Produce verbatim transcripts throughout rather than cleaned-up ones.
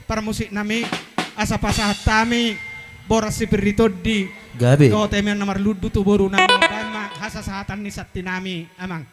parmusiknami, asa pasahat hami boras si Pirri Tondi. Gabe. Dohot eme na marlundu tu borunami, baen ma hasasahatan ni santinami, amang.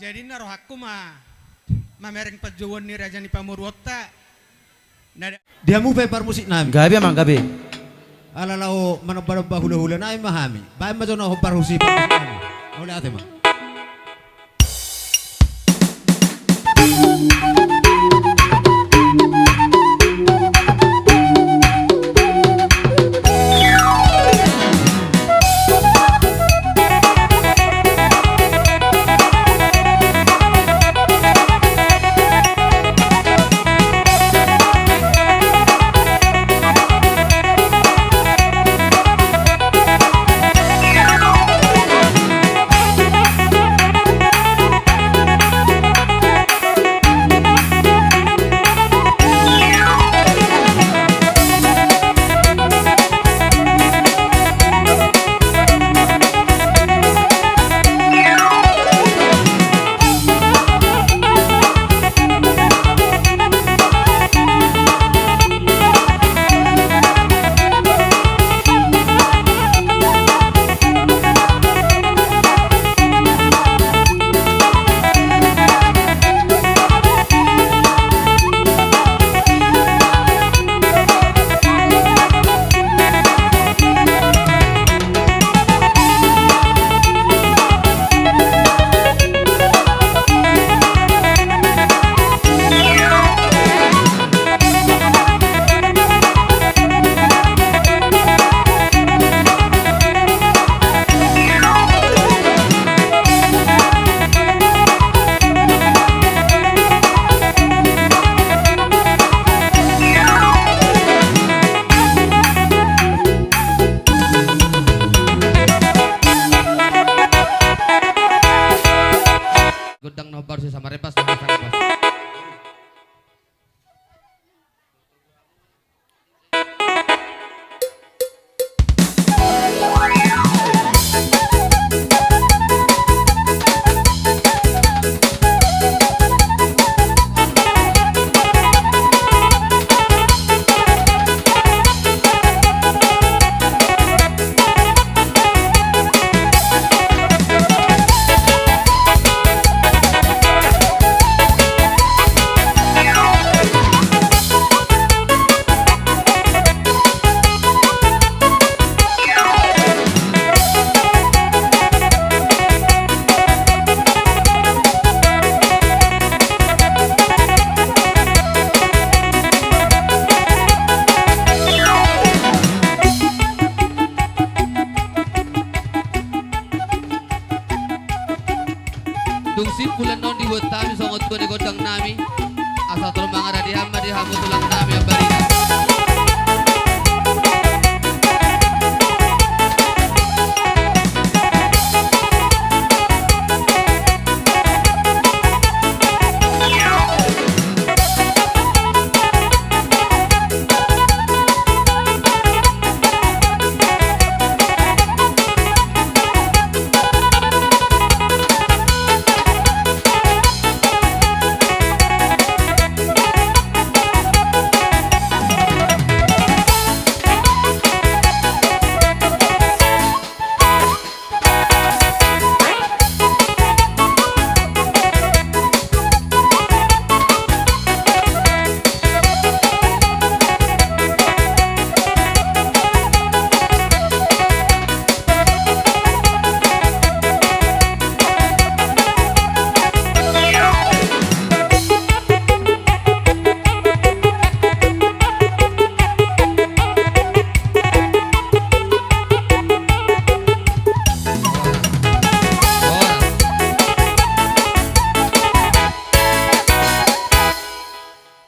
Jadi na rohangku ma mamereng panjouon ni raja ni pamoruonta. Na da- Di hamu pe parmusiknami. Gabe, amang, gabe. Ala laho manombanomba hulahulanami ma hami. Baen ma jo na hombar husi parmusiknami. Mauliate ma. Gondang na hombar si Samarepas, Samarepas. Dung simpul annon dibuat hami songon tua ni gondang nami. Asa tolong mangarade hami ma di hamu tulang nami Ambarita.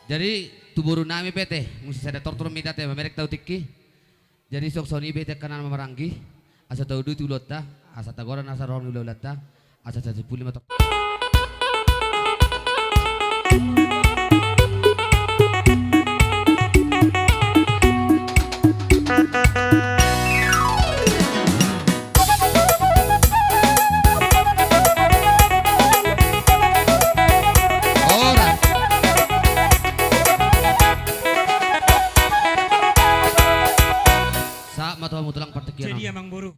Jadi tu boru nami pe ate, muse sada tortor ma hita ate, mamereng tahu tingki. Jadi songon i pe ate, angka na marhaha maranggi, asa tauduti ulaonta, asa tagoran asa rohang ni ulaulanta, asa sasipuli ma tor- Ora. Sahat ma tu hamu tulang partingkian. Jadi, amang boru.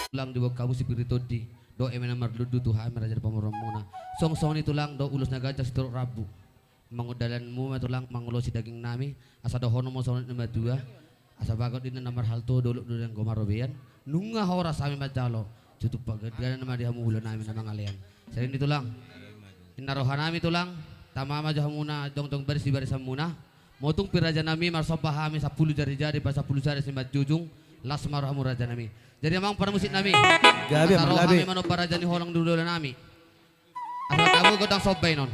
Tulang, diboan hamu sipir ni tondi, dohot eme na marlundu tu hami raja ni pamoruonmuna. Songon i tulang, dohot ulos na ganjang sitorop rambu. Mangan dalanmu ma tulang, mangulosi daging nami, asa dohonon ma songon na matua, asa bagot ninna na marhalto, dolok do dang gomarobean, nunga horas hami manjalo, tutu panggantian ma di hamu ula nami na mangalean. Sahali ni tulang, ninna roha nami tulang, tama ma jo hamuna jongjong baris di barisanmuna, molo tung pe raja nami marsomba hami sampulu jarijari, pasampulu jari simanjujung, las ma rohamu raja nami. Jadi amang parmusik nami, gabe asa ro hami manomba raja ni holang di ula nami. Asa tamu godang somba i non.